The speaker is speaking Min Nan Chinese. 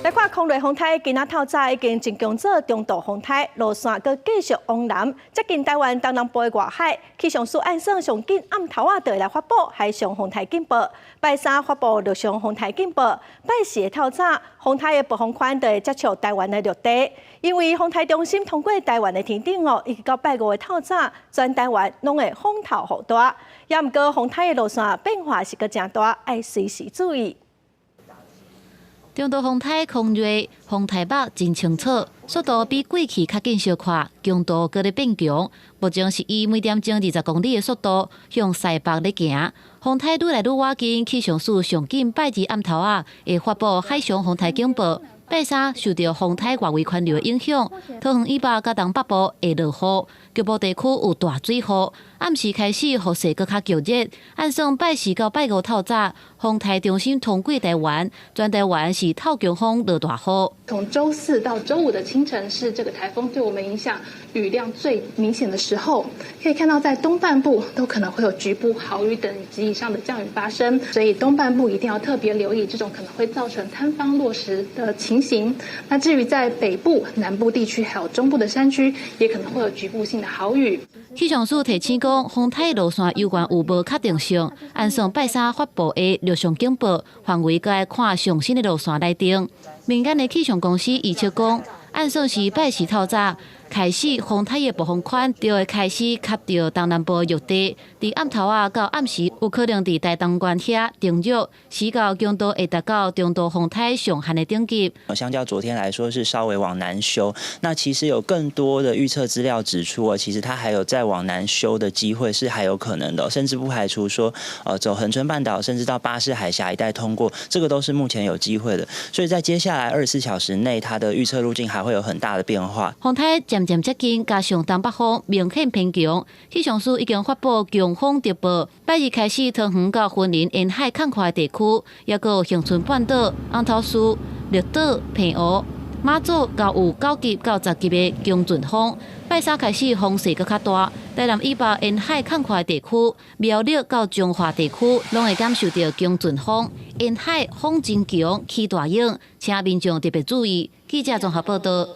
來看空瑞風颱，今仔透早已經增強做中度風颱，路線閣繼續往南，接近台灣東南部的外海。氣象署按算上緊暗頭仔就會來發布海上風颱警報，拜三發布陸上風颱警報，拜四的透早，風颱的暴風圈就會接觸台灣的陸地。因為風颱中心通過台灣的天頂哦，一直到拜五的透早，全台灣攏會風頭雨大。也毋過風颱的路線變化是閣誠大，愛隨時注意。中度風颱空瑞，風颱目真清楚，速度比過去較緊小可，強度閣咧變強。目前是以每點鐘20公里的速度向西北咧行。風颱愈來愈倚近，氣象署上緊拜二暗頭仔會發布海上風颱警報。拜三受著風颱外圍環流的影響，桃園以北佮東北部會落雨，局部地區有大水雨。暗時開始雨勢閣較強烈，按算拜四到拜五透早，風颱中心通過台灣，全台灣是透強風落大雨。從週四到週五的清晨是這個颱風對我們影響雨量最明顯的時候，可以看到在東半部都可能會有局部豪雨等級以上的降雨發生，所以東半部一定要特別留意這種可能會造成坍方落石的情形。那至於在北部、南部地區還有中部的山區，也可能會有局部性的豪雨。氣象署提醒講，風颱路線猶原有無確定性，按算拜三發布的陸上警報範圍，閣愛看上新的路線來定。民間的氣象公司預測講，按算是拜四透早開始，風颱的暴風圈就會開始吸著東南部陸地，佇暗頭仔到暗時有可能佇台東縣遐登陸，時到強度會達到中度風颱上限的等級。相較昨天來說是稍微往南修，那其實有更多的預測資料指出啊，其實它還有再往南修的機會是還有可能的，甚至不排除說，走恆春半島，甚至到巴士海峽一帶通過，這個都是目前有機會的。所以在接下來24小時內，它的預測路徑還會有很大的變化。風颱漸漸接近，加上東北風明顯偏強，氣象署已經發布強風特報。拜二開始，桃園到雲林沿海空曠的地區，抑閣有恆春半島、紅頭嶼、綠島、澎湖、馬祖，都有9級到10級的強陣風。拜三開始風勢閣較大，台南以北沿海空曠的地區、苗栗到彰化地區，攏會感受著強陣風，沿海風真強，起大湧，請民眾特別注意。記者綜合報導。